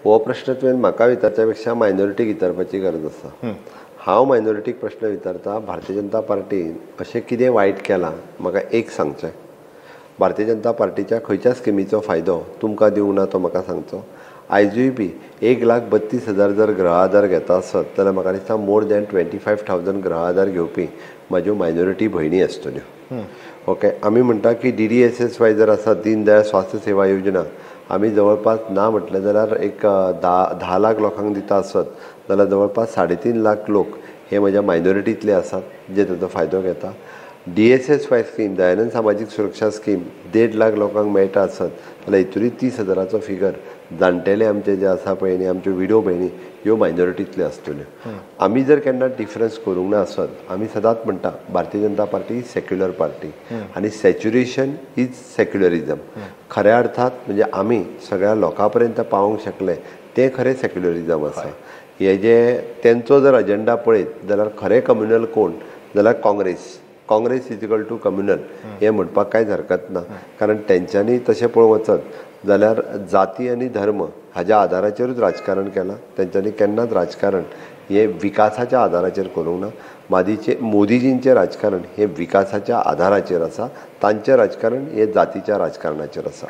हो प्रश्न तुवें म्हाका विचारच्या पेक्षा मायनॉरिटीक विचारपाची गरज आसा. हांव मायनॉरिटीक प्रश्न विचारता, भारतीय जनता पार्टीन अशें कितें वायट केलां म्हाका एक सांगचें. भारतीय जनता पार्टीच्या खंयच्या स्किमीचो फायदो तुमकां दिवंक ना तो म्हाका सांगचो. आयजूय बी 1,32,000 जर गृह आधार घेता आसत जाल्यार म्हाका दिसता मोर दॅन 25,000 गृह आधार घेवपी म्हाज्यो मायनॉरिटी भयणी आसतल्यो. ओके, आमी म्हणटा की DDSSY जर आसा, दीन दयाळ स्वास्थ्य सेवा योजना, आमी जवळपास ना म्हटलें जाल्यार एक 10 लाख लोकांक दिता आसत जाल्यार जवळपास 3.5 लाख लोक हे म्हज्या मायनॉरिटींतले आसात जे ताचो फायदो घेता. DSSY scheme, Dayanand सामाजीक सुरक्षा स्कीम 1.5 लाख लोकांक मेळटा आसत जाल्यार हितूनय 30,000चो फिगर जाणटेले आमचे जे आसा पळय न्ही, आमच्यो विडो भयणी ह्यो मायनॉरिटींतल्यो आसतल्यो. आमी जर केन्ना डिफरन्स करूंक ना आसत, आमी सदांच म्हणटा Bharatiya Janata party secular party आनी सॅच्युरेशन is secularism. खऱ्या अर्थात म्हणजे आमी सगळ्या लोकां पर्यंत पावोवंक शकले तें खरें सेक्युलरिजम आसा. हे जे तेंचो जर अजेंडा पळयत जाल्यार खरें कम्युनल कोण जाल्यार Congress. Congress is equal to communal हें म्हणपाक कांयच हरकत ना, कारण तेंच्यांनी तशें पळोवंक वचत जाल्यार जाती आनी धर्म हाज्या आदाराचेरूच राजकारण केलां. तेंच्यांनी केन्नाच राजकारण हें विकासाच्या आदाराचेर करूंक ना. मोदीजींचें राजकारण हें विकासाच्या आदाराचेर आसा, तांचें राजकारण हें जातीच्या राजकारणाचेर आसा.